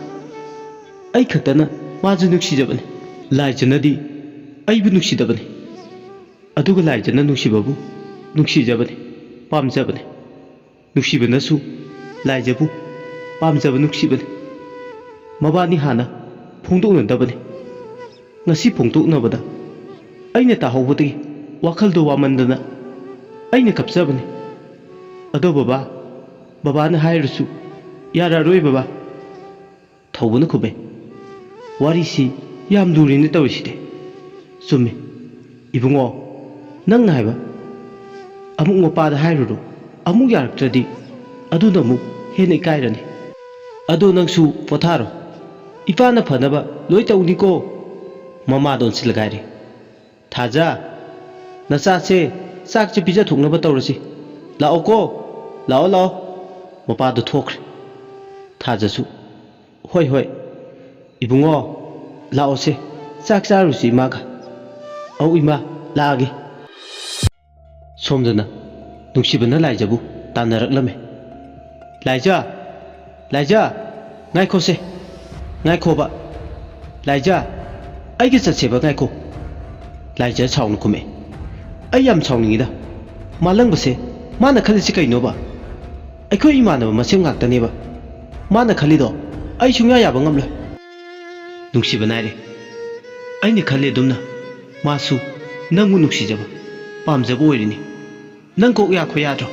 ꯑꯩ ꯈꯛꯇꯅ ꯃꯥꯁꯦ ꯅꯨꯡꯁꯤꯖꯕꯅꯤ꯫ ꯂꯥꯏꯖꯅꯗꯤ ꯑꯩꯕꯨ ꯅꯨꯡꯁꯤꯗꯕꯅꯤ꯫ ꯑꯗꯨꯒ ꯂꯥꯏꯖꯅ ꯅꯨꯡꯁꯤꯕꯕꯨ ꯅꯨꯡꯁꯤꯖꯕꯅꯤ, ꯄꯥꯝꯖꯕꯅꯤ꯫ ꯅꯨꯡꯁꯤꯕꯅꯁꯨ ꯂꯥꯏꯖꯕꯨ ꯄꯥꯝꯖꯕ ꯅꯨꯡꯁꯤꯕꯅꯤ꯫" ꯃꯕꯥꯅꯤ ꯍꯥꯟꯅ ꯐꯣꯡꯗꯣꯛꯅꯗꯕꯅꯤ꯫ ꯉꯁꯤ ꯐꯣꯡꯗꯣꯛꯅꯕꯗ ꯑꯩꯅ ꯇꯥꯍꯧꯕꯗꯒꯤ ꯋꯥꯈꯜꯗꯣ ꯋꯥꯃꯟꯗꯅ ꯑꯩꯅ ꯀꯞꯆꯕꯅꯤ꯫ ꯑꯗꯣ ꯕꯕꯥ, ꯕꯕꯥꯅ ꯍꯥꯏꯔꯁꯨ ꯌꯥꯔꯔꯣꯏ ꯕꯕꯥ꯫ ꯊꯧꯕꯅ ꯈꯨꯝꯃꯦ꯫ ꯋꯥꯔꯤꯁꯤ ꯌꯥꯝ ꯂꯨꯔꯦꯅꯦ ꯇꯧꯔꯤꯁꯤꯗꯤ꯫ ꯆꯨꯝꯃꯤ꯫ ꯏꯕꯨꯡꯉꯣ, ꯅꯪꯅ ꯍꯥꯏꯕ ꯑꯃꯨꯛ ꯃꯄꯥꯗ ꯍꯥꯏꯔꯨꯔꯣ꯫ ꯑꯃꯨꯛ ꯌꯥꯔꯛꯇ꯭ꯔꯗꯤ ꯑꯗꯨꯅ ꯑꯃꯨꯛ ꯍꯦꯟꯅ ꯏꯀꯥꯏꯔꯅꯤ꯫ ꯑꯗꯣ ꯅꯪꯁꯨ ꯄꯣꯊꯥꯔꯣ꯫ ꯏꯄꯥꯅ ꯐꯅꯕ ꯂꯣꯏ ꯇꯧꯅꯤꯀꯣ꯫ ꯃꯃꯥꯗ ꯑꯣꯟꯁꯤꯜꯂꯒ ꯍꯥꯏꯔꯦ꯫ ꯊꯥꯖ, ꯅꯆꯥꯁꯦ ꯆꯥꯛꯁꯦ ꯄꯤꯖꯊꯣꯛꯅꯕ ꯇꯧꯔꯁꯤ꯫ ꯂꯥꯛꯑꯣꯀꯣ, ꯂꯥꯛꯑꯣ, ꯂꯥꯛꯑꯣ꯫ ꯃꯄꯥꯗꯣ ꯊꯣꯛꯈ꯭ꯔꯦ꯫ ꯊꯥꯖꯁꯨ, "ꯍꯣꯏ, ꯍꯣꯏ꯫ ꯏꯕꯨꯡꯉꯣ, ꯂꯥꯛꯑꯣꯁꯦ, ꯆꯥꯛ ꯆꯥꯔꯨꯁꯤ ꯏꯃꯥꯒ꯫" "ꯑꯧ ꯏꯃꯥ, ꯂꯥꯛꯑꯒꯦ꯫" ꯁꯣꯝꯗꯅ ꯅꯨꯡꯁꯤꯕꯅ ꯂꯥꯏꯖꯕꯨ ꯇꯥꯟꯅꯔꯛꯂꯝꯃꯤ꯫ "ꯂꯥꯏꯖ! ꯂꯥꯏꯖ! ꯉꯥꯏꯈꯣꯁꯦ! ꯉꯥꯏꯈꯣꯕ! ꯂꯥꯏꯖ! ꯑꯩꯒ ꯆꯠꯁꯦꯕ, ꯉꯥꯏꯈꯣ!" ꯂꯥꯏꯖ ꯁꯥꯎꯅ ꯈꯨꯝꯃꯛꯑꯦ꯫ "ꯑꯩ ꯌꯥꯝ ꯁꯥꯎꯅꯤꯡꯉꯤꯗ꯫ ꯃꯥꯂꯪꯕꯁꯦ ꯃꯥꯅ ꯈꯜꯂꯤꯁꯤ ꯀꯩꯅꯣꯕ? ꯑꯩꯈꯣꯏ ꯏꯃꯥꯟꯅꯕ ꯃꯁꯦꯟ ꯉꯥꯛꯇꯅꯦꯕ꯫ ꯃꯥꯅ ꯈꯜꯂꯤꯗꯣ ꯑꯩ ꯁꯨꯡꯌꯥ ꯌꯥꯕ ꯉꯝꯂꯣꯏ꯫" ꯅꯨꯡꯁꯤꯕꯅ ꯍꯥꯏꯔꯦ, "ꯑꯩꯅ ꯈꯜꯂꯤ ꯑꯗꯨꯝꯅ ꯃꯥꯁꯨ ꯅꯪꯕꯨ ꯅꯨꯡꯁꯤꯖꯕ, ꯄꯥꯝꯖꯕ ꯑꯣꯏꯔꯤꯅꯤ꯫ ꯅꯪ ꯀꯣꯛ ꯌꯥꯈꯣ ꯌꯥꯗ꯭ꯔꯣ?"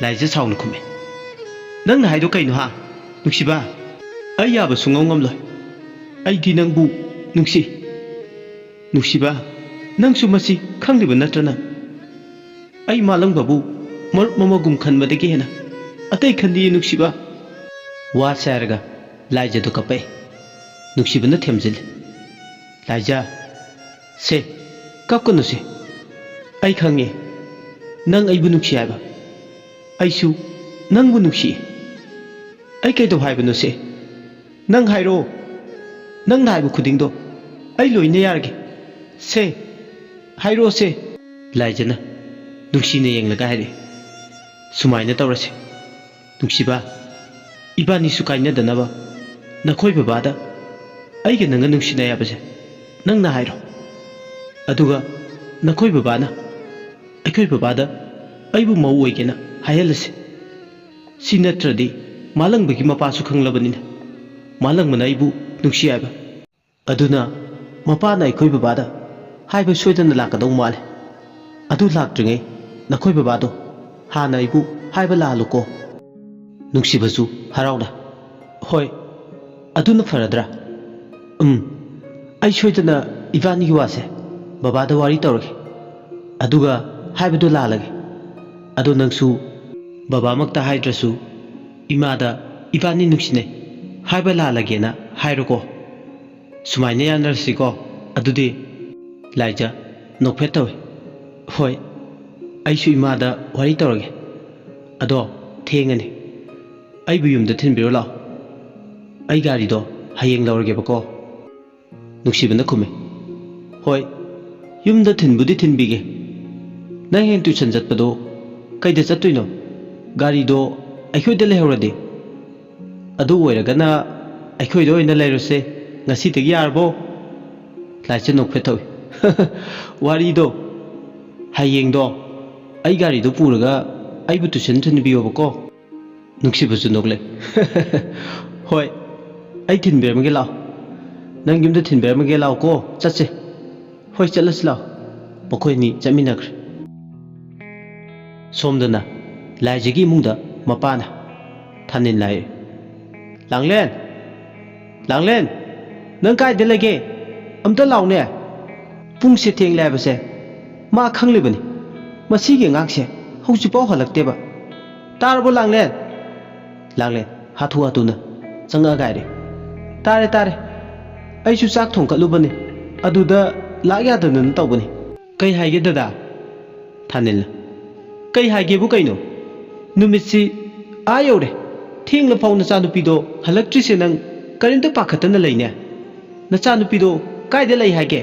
ꯂꯥꯏꯖ ꯁꯥꯎꯅ ꯈꯨꯝꯃꯦ꯫ "ꯅꯪꯅ ꯍꯥꯏꯗꯣ ꯀꯩꯅꯣ ꯍꯥ, ꯅꯨꯡꯁꯤꯕ? ꯑꯩ ꯌꯥꯕ ꯁꯨꯡꯉꯝ ꯉꯝꯂꯣꯏ꯫ ꯑꯩꯗꯤ ꯅꯪꯕꯨ ꯅꯨꯡꯁꯤ꯫" "ꯅꯨꯡꯁꯤꯕ, ꯅꯪꯁꯨ ꯃꯁꯤ ꯈꯪꯂꯤꯕ ꯅꯠꯇ꯭ꯔ ꯅꯪ? ꯑꯩ ꯃꯥꯂꯪꯕꯕꯨ ꯃꯔꯨꯞ ꯑꯃꯒꯨꯝ ꯈꯟꯕꯗꯒꯤ ꯍꯦꯟꯅ ꯑꯇꯩ ꯈꯟꯗꯤꯌꯦ ꯅꯨꯡꯁꯤꯕ꯫" ꯋꯥꯁꯦ ꯍꯥꯏꯔꯒ ꯂꯥꯏꯖꯗꯣ ꯀꯞꯄꯛꯑꯦ꯫ ꯅꯨꯡꯁꯤꯕꯅ ꯊꯦꯝꯖꯤꯜꯂꯤ꯫ "ꯂꯥꯏꯖ, ꯁꯦ, ꯀꯞꯀꯅꯨꯁꯦ꯫ ꯑꯩ ꯈꯪꯉꯦ ꯅꯪ ꯑꯩꯕꯨ ꯅꯨꯡꯁꯤ ꯍꯥꯏꯕ꯫ ꯑꯩꯁꯨ ꯅꯪꯕꯨ ꯅꯨꯡꯁꯤꯌꯦ꯫ ꯑꯩ ꯀꯩꯗꯧ ꯍꯥꯏꯕꯅꯣꯁꯦ? ꯅꯪ ꯍꯥꯏꯔꯛꯑꯣ꯫ ꯅꯪꯅ ꯍꯥꯏꯕ ꯈꯨꯗꯤꯡꯗꯣ ꯑꯩ ꯂꯣꯏꯅ ꯌꯥꯔꯒꯦ꯫ ꯁꯦ, ꯍꯥꯏꯔꯛꯑꯣꯁꯦ꯫" ꯂꯥꯏꯖꯅ ꯅꯨꯡꯁꯤꯅ ꯌꯦꯡꯂꯒ ꯍꯥꯏꯔꯛꯑꯦ, "ꯁꯨꯃꯥꯏꯅ ꯇꯧꯔꯁꯦ ꯅꯨꯡꯁꯤꯕ, ꯏꯕꯥꯅꯤꯁꯨ ꯀꯥꯏꯅꯗꯅꯕ ꯅꯈꯣꯏ ꯕꯕꯥꯗ ꯑꯩꯒ ꯅꯪꯒ ꯅꯨꯡꯁꯤꯅꯩ ꯍꯥꯏꯕꯁꯦ ꯅꯪꯅ ꯍꯥꯏꯔꯣ꯫ ꯑꯗꯨꯒ ꯅꯈꯣꯏ ꯕꯕꯥꯅ ꯑꯩꯈꯣꯏ ꯕꯕꯥꯗ ꯑꯩꯕꯨ ꯃꯧ ꯑꯣꯏꯒꯦꯅ ꯍꯥꯏꯍꯜꯂꯁꯤ꯫ ꯁꯤ ꯅꯠꯇ꯭ꯔꯗꯤ ꯃꯥꯂꯪꯕꯒꯤ ꯃꯄꯥꯁꯨ ꯈꯪꯂꯕꯅꯤꯅ ꯃꯥꯂꯪꯕꯅ ꯑꯩꯕꯨ ꯅꯨꯡꯁꯤ ꯍꯥꯏꯕ꯫ ꯑꯗꯨꯅ ꯃꯄꯥꯅ ꯑꯩꯈꯣꯏ ꯕꯕꯥꯗ ꯍꯥꯏꯕ ꯁꯣꯏꯗꯅ ꯂꯥꯛꯀꯗꯧ ꯃꯥꯜꯂꯦ꯫ ꯑꯗꯨ ꯂꯥꯛꯇ꯭ꯔꯤꯉꯩ ꯅꯈꯣꯏ ꯕꯕꯥꯗꯣ ꯍꯥꯟꯅ ꯑꯩꯕꯨ ꯍꯥꯏꯕ ꯂꯥꯛꯍꯜꯂꯨꯀꯣ꯫ ꯅꯨꯡꯁꯤꯕꯁꯨ ꯍꯔꯥꯎꯅ, "ꯍꯣꯏ, ꯑꯗꯨꯅ ꯐꯔꯗ꯭ꯔꯥ? ꯎꯝ, ꯑꯩ ꯁꯣꯏꯗꯅ ꯏꯕꯥꯅꯤꯒꯤ ꯋꯥꯁꯦ ꯕꯕꯥꯗ ꯋꯥꯔꯤ ꯇꯧꯔꯒꯦ, ꯑꯗꯨꯒ ꯍꯥꯏꯕꯗꯣ ꯂꯥꯜꯂꯒꯦ꯫ ꯑꯗꯣ ꯅꯪꯁꯨ ꯕꯕꯥꯃꯛꯇ ꯍꯥꯏꯗ꯭ꯔꯁꯨ ꯏꯃꯥꯗ ꯏꯕꯥꯅꯤ ꯅꯨꯡꯁꯤꯅꯩ ꯍꯥꯏꯕ ꯂꯥꯜꯂꯒꯦꯅ ꯍꯥꯏꯔꯣꯀꯣ꯫ ꯁꯨꯃꯥꯏꯅ ꯌꯥꯅꯔꯁꯤꯀꯣ ꯑꯗꯨꯗꯤ?" ꯂꯥꯏꯖ ꯅꯣꯛꯐꯦꯠ ꯇꯧꯏ꯫ "ꯍꯣꯏ, ꯑꯩꯁꯨ ꯏꯃꯥꯗ ꯋꯥꯔꯤ ꯇꯧꯔꯒꯦ꯫ ꯑꯗꯣ ꯊꯦꯡꯉꯅꯤ, ꯑꯩꯕꯨ ꯌꯨꯝꯗ ꯊꯤꯟꯕꯤꯔꯣ ꯂꯥꯛꯑꯣ꯫ ꯑꯩ ꯒꯥꯔꯤꯗꯣ ꯍꯌꯦꯡ ꯂꯧꯔꯒꯦꯕꯀꯣ?" ꯅꯨꯡꯁꯤꯕꯅ ꯈꯨꯝꯃꯤ, "ꯍꯣꯏ, ꯌꯨꯝꯗ ꯊꯤꯟꯕꯨꯗꯤ ꯊꯤꯟꯕꯤꯒꯦ꯫ ꯅꯪ ꯍꯌꯦꯡ ꯇ꯭ꯌꯨꯁꯟ ꯆꯠꯄꯗꯣ ꯀꯩꯗ ꯆꯠꯇꯣꯏꯅꯣ? ꯒꯥꯔꯤꯗꯣ ꯑꯩꯈꯣꯏꯗ ꯂꯩꯍꯧꯔꯗꯤ?" "ꯑꯗꯨ ꯑꯣꯏꯔꯒꯅ ꯑꯩꯈꯣꯏꯗ ꯑꯣꯏꯅ ꯂꯩꯔꯨꯁꯦ ꯉꯁꯤꯗꯒꯤ, ꯌꯥꯔꯕꯣ?" ꯂꯥꯏꯆ ꯅꯣꯛꯐꯦꯠ ꯇꯧꯏ꯫ "ꯋꯥꯔꯤꯗꯣ, ꯍꯌꯦꯡꯗꯣ ꯑꯩ ꯒꯥꯔꯤꯗꯣ ꯄꯨꯔꯒ ꯑꯩꯕꯨ ꯇ꯭ꯌꯨꯁꯟ ꯊꯤꯟꯕꯤꯌꯣꯕꯀꯣ?" ꯅꯨꯡꯁꯤꯕꯁꯨ ꯅꯣꯛꯂꯦ꯫ "ꯍꯣꯏ, ꯑꯩ ꯊꯤꯟꯕꯤꯔꯝꯃꯒꯦ ꯂꯥꯛꯑꯣ꯫ ꯅꯪ ꯌꯨꯝꯗ ꯊꯤꯟꯕꯤꯔꯝꯃꯒꯦ ꯂꯥꯛꯑꯣꯀꯣ, ꯆꯠꯁꯦ꯫ ꯍꯣꯏ, ꯆꯠꯂꯁꯤ ꯂꯥꯛꯑꯣ꯫" ꯃꯈꯣꯏ ꯑꯅꯤ ꯆꯠꯃꯤꯟꯅꯈ꯭ꯔꯦ꯫ ꯁꯣꯝꯗꯅ ꯂꯥꯏꯖꯒꯤ ꯏꯃꯨꯡꯗ ꯃꯄꯥꯅ ꯊꯥꯅꯤꯜ ꯂꯥꯛꯏ꯫ "ꯂꯥꯡꯂꯦꯟ! ꯂꯥꯡꯂꯦꯟ! ꯅꯪ ꯀꯥꯏꯗ ꯂꯩꯒꯦ? ꯑꯝꯇ ꯂꯥꯎꯅꯦ! ꯄꯨꯡꯁꯦ ꯊꯦꯡꯂꯦ ꯍꯥꯏꯕꯁꯦ ꯃꯥ ꯈꯪꯂꯤꯕꯅꯤ꯫ ꯃꯁꯤꯒꯤ ꯑꯉꯥꯡꯁꯦ ꯍꯧꯖꯤꯛꯐꯥꯎ ꯍꯜꯂꯛꯇꯦꯕ꯫ ꯇꯥꯔꯕꯣ, ꯂꯥꯡꯂꯦꯟ?" ꯂꯥꯡꯂꯦꯟ ꯍꯥꯊꯨ ꯍꯥꯊꯨꯅ ꯆꯪꯉꯛꯑꯒ ꯍꯥꯏꯔꯦ, "ꯇꯥꯔꯦ, ꯇꯥꯔꯦ꯫ ꯑꯩꯁꯨ ꯆꯥꯛ ꯊꯣꯡꯒꯠꯂꯨꯕꯅꯤ, ꯑꯗꯨꯗ ꯂꯥꯛ ꯌꯥꯗꯗꯅ ꯇꯧꯕꯅꯤ꯫" "ꯀꯩ ꯍꯥꯏꯒꯦ ꯗꯗꯥ?" ꯊꯥꯅꯤꯜꯅ, "ꯀꯩ ꯍꯥꯏꯒꯦꯕꯨ ꯀꯩꯅꯣ? ꯅꯨꯃꯤꯠꯁꯤ ꯑꯥ ꯌꯧꯔꯦ꯫ ꯊꯦꯡꯂꯐꯥꯎ ꯅꯆꯥꯅꯨꯄꯤꯗꯣ ꯍꯜꯂꯛꯇ꯭ꯔꯤꯁꯦ ꯅꯪ ꯀꯔꯤꯝꯇ ꯄꯥꯈꯠꯇꯅ ꯂꯩꯅꯦ꯫ ꯅꯆꯥꯅꯨꯄꯤꯗꯣ ꯀꯥꯏꯗ ꯂꯩ ꯍꯥꯏꯒꯦ?"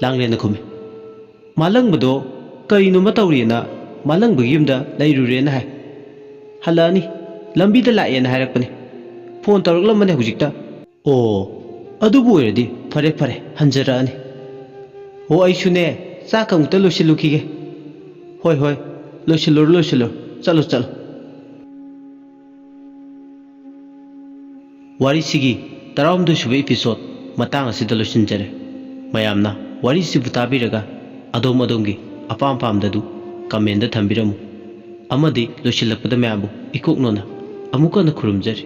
ꯂꯥꯡꯂꯦꯟꯅ ꯈꯨꯝꯃꯤ, "ꯃꯥꯂꯪꯕꯗꯣ ꯀꯔꯤꯅꯣꯃ ꯇꯧꯔꯤꯅ ꯃꯥꯂꯪꯕꯒꯤ ꯌꯨꯝꯗ ꯂꯩꯔꯨꯔꯦꯅ ꯍꯥꯏ꯫ ꯍꯜꯂꯛꯑꯅꯤ, ꯂꯝꯕꯤꯗ ꯂꯥꯛꯑꯦꯅ ꯍꯥꯏꯔꯛꯄꯅꯤ꯫ ꯐꯣꯟ ꯇꯧꯔꯛꯂꯝꯕꯅꯦ ꯍꯧꯖꯤꯛꯇ꯫" "ꯑꯣ, ꯑꯗꯨꯕꯨ ꯑꯣꯏꯔꯗꯤ ꯐꯔꯦ ꯐꯔꯦ, ꯍꯟꯖꯔꯛꯑꯅꯤ꯫ ꯍꯣ, ꯑꯩꯁꯨꯅꯦ ꯆꯥꯛ ꯑꯃꯨꯛꯇ ꯂꯣꯏꯁꯤꯜꯂꯨꯈꯤꯒꯦ꯫" "ꯍꯣꯏ, ꯍꯣꯏ, ꯂꯣꯏꯁꯤꯜꯂꯨꯔꯣ, ꯂꯣꯏꯁꯤꯜꯂꯨꯔꯣ, ꯆꯠꯂꯣ, ꯆꯠꯂꯣ꯫" ꯋꯥꯔꯤꯁꯤꯒꯤ ꯇꯔꯥꯍꯨꯝꯗꯣꯏ ꯁꯨꯕ episode ꯃꯇꯥꯡ ꯑꯁꯤꯗ ꯂꯣꯏꯁꯤꯟꯖꯔꯦ꯫ ꯃꯌꯥꯝꯅ ꯋꯥꯔꯤꯁꯤꯕꯨ ꯇꯥꯕꯤꯔꯒ ꯑꯗꯣꯝ ꯑꯗꯣꯝꯒꯤ ꯑꯄꯥꯝ ꯄꯥꯝꯗꯗꯨ comment ꯊꯝꯕꯤꯔꯝꯃꯨ꯫ ꯑꯃꯗꯤ ꯂꯣꯏꯁꯤꯜꯂꯛꯄꯗ ꯃꯌꯥꯝꯕꯨ ꯏꯀꯣꯛꯅꯣꯅ ꯑꯃꯨꯛ ꯍꯟꯅ ꯈꯨꯔꯨꯝꯖꯔꯤ꯫